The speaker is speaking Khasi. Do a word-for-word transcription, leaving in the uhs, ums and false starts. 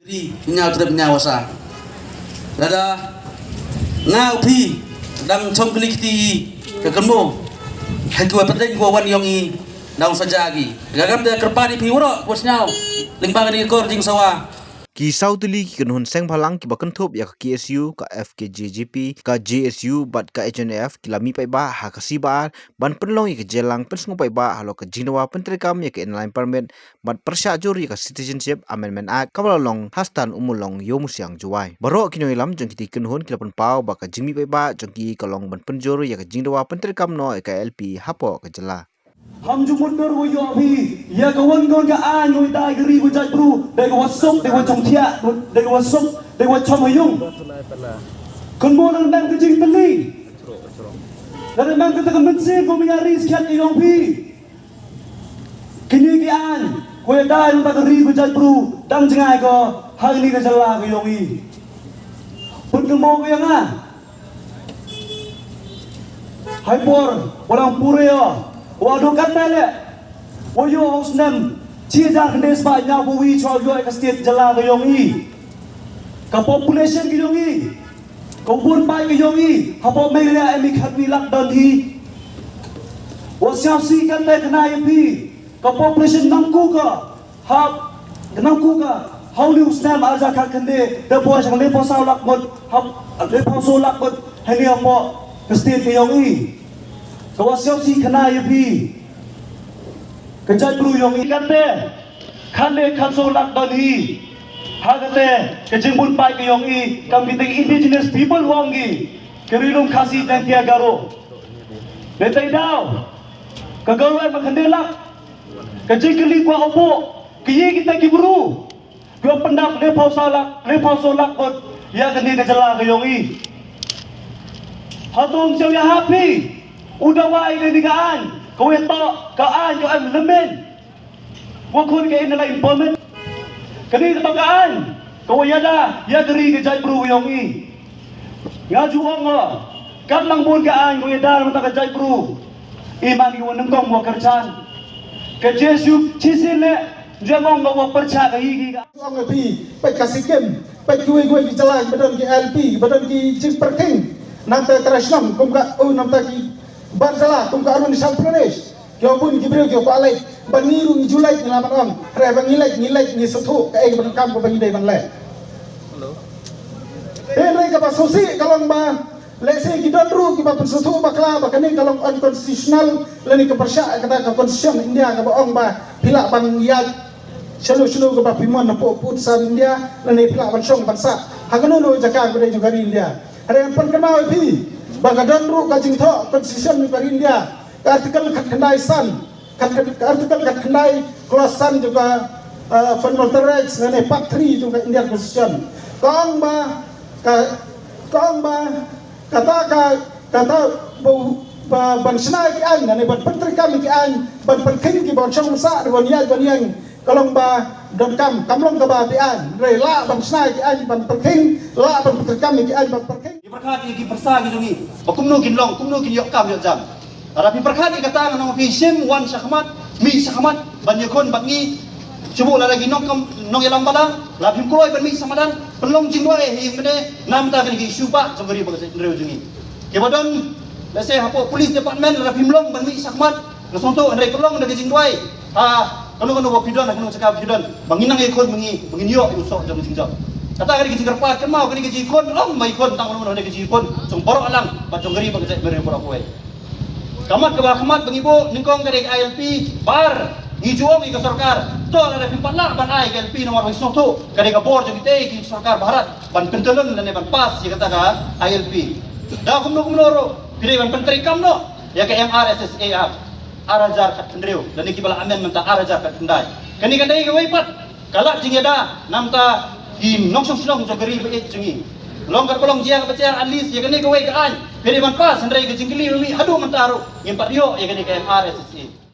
Ri nya trep nya wasa. Lada nga u phi dang chong kli kti i ka kynmo ha kiwa pateng kiwa wan yong i dang saja ki. Ka kam da kyrpad i phi waro kiwa sñiaw lyngba kani ka kor jingsawa. Ki saw tylli ki kynhun seng bhalang kiba kynthup ïa ka K S U, ka F K J G P, ka J S U bad ka H N F ki la mih paidbah ha ka C B R ban pynlong ïa ka jingïalang pynsngew paidbah halor ka jingdawa pyntreikam ïa ka Inner Line Permit bad pyrshah jur ïa ka Citizenship Amendment Act kaba la long ha Stan Umulong, Ïew Musiang, Jowai. Baroh ki nongïalam jong kitei ki kynhun ki la pynpaw ba ka jingmih paidbah jong ki ka long ban pynjur ïa ka jingdawa pyntreikam noh ïa ka I L P hapoh ka jylla. Ham ju mutdur wa ïoh phi ïa ka wan gon ka aiñ wa dei ka ri wa jaitbru, dei ka wa suk, dei wa chong thiah, dei ka wa suk, dei wa chong ha yung. Kynmaw, lada em ka jingtylli, lada em kata ka mynsiem ka wa ïa ri skhiat ka yong phi, kini ki aiñ wa dei na ka ri wa jaitbru dang jngai ko ha kani ka jylla ka yong i. Pynkynmaw ka yong nga. Hai por wa dang pure o, wa du katne le wa ïoh ha u snem chi hajar khyndai spah hynñiaw phew wi chwa ïoh ka state jylla ka yong i. Ka population ka yong i, ka bun paid ka yong i hapoh Meghalaya em i khatwi lak don hi. Wa sñiawsih katne khana ïa phi, ka population nangku ka hap, nangku ka ha u ni u snem ar hajar khatkhyndai da poi sha ka lephew saw lak ngut, hap, lephew saw lak ngut hani hapoh ka state ka yong i. Ka wa sñiawsih khana ïa phi, ka jaitbru yong i kate khatlai khatsaw lak don hi. Ha kate ka jingbun paid ka yong i kam kitei indigenous people wa ong ki, ka ri lum Khasi Jaiñtia Garo. Dei tei daw ka Garo em khyndai lak. Ka jingkylli kwah u buh, ki yi kita ki bru kiwa pyndap lephew saw lak, lephew saw lak ngut ïa kani ka jylla ka yong i. Hato ym sñiaw ïa hap phi u dawa ïa kani ka aiñ, ka wa toh ka aiñ ka em lymmen wa khun ka Inner Line Permit? Kani ka toh ka aiñ ka wa ïada ïa ka ri ka jaitbru ka yong i. Nga ju ong o, kam nang bun ka aiñ ka wa ïada na ka bynta ka jaitbru. I man ki wa nyngkong wa kyrchan. Ka Jisu chisien le ju ong o wa pyrchah ka hi ki ka. Ju ong o phi, peit ka Sikkim, peit kiwei kiwei ki jylla kiba don ki I L P, kiba don ki jingpyrkhing. Namta trai shnong kum ka, oh, namta ki bar jylla kum ka Arunachal Pradesh. Ki ong bun ki briew ki kwah leit, ba ngi ruh ngi ju leit, ngi la ban ong. Hynrei ba ngi leit, ngi leit, ngi sngewthuh kaei kaba donkam kaba ngi dei ban leh. Hynrei kaba sngewsih ka long ba lehse ki don ruh kiba pynsngewthuh bakla ba kane ka long unconstitutional, lane ka pyrshah ïa kata ka Constitution India kaba ong ba phi lah ban ïaid shano shano kaba phi mon hapoh pud san India, lane phi lah ban shong ban sah ha kano kano jaka kaba dei jong ka ri India. Hynrei ngan pynkynmaw ïa phi ba ka don ruh ka jingthoh Constitution ka ri India, ka Article khatkhyndai san, khat, khat, ka Article khatkhyndai, Clause san jong ka, uh, Fundamental Rights, lane Part three jong ka Indian Constitution. Ka ong ba, ka, ka ong ba kata ka, kata ba, ba, ban shna ki aiñ, lane ban pyntreikam ki aiñ, ban pynkheiñ ki, ban shong ban sah, ban ïaid ban ïeng, ka long ba donkam, kam long kaba phi aiñ. Hynrei lah ban shna ki aiñ ban pynkheiñ, lah ban pyntreikam ki aiñ ban pynkheiñ. Ki pyrkhat ïa ki pyrsa ki jong ngi ba kumno kin long, kumno kin ïoh kam ïoh jam. Lada phi pyrkhat ïa kata, ngan ong phi, shim wan shakhmat, mih shakhmat ban ïakhun bad ngi. Shu buh lada ki nongkam, nongïalam balang, lada phim kloi ban mih shakhmat, pynlong jingduwai ha ïing bneng namar kane ka issue ba jong ka ri bad ka jaitbynriew jong ngi. Kiba don, lehse hapoh police department, lada phim long ban mih shakhmat, nga sngewthuh, hynrei pynlong da ka jingduwai. Ah, kano kano ba phi don, kano ka jaka ba phi don, ba ngin nang ïakhun ba ngi, ba ngin ïoh ïa u soh jong ka jingjop. Kata ka dei ka jingkyrpad, kynmaw, ka dei ka jingïakhun, ym ba ïakhun tang mano mano, ka dei ka jingïakhun jong baroh lang bad jong ka ri bad ka jaitbynriew baroh kawei. Ka mat kaba, ka mat ba ngi buh nyngkong ka dei ka I L P, bar, ngi ju ong ïa ka sorkar, to lada phim pat lah ban ai ka I L P namar ba ngi sngewthuh ka dei ka bor jong kitei ki sorkar Bharat ban pyntylun lane ban pass ïa kata ka I L P. Da kumno kumno ruh phi dei ban pyntreikam noh ïa ka M R S S A Act ar hajar khathynriew, lane kiba la amend mynta ar hajar khatkhyndai. Kane ka dei kawei pat ka lad jingïada namar ki nongshong shnong jong ka ri ba ïeit jong ngi. Long kaba long jia kaba jia, at least ïa kane kawei ka aiñ phi dei ban pass, hynrei ka jingkylli ba mih haduh mynta ruh ngim pat ïoh ïa kane ka M R S S A.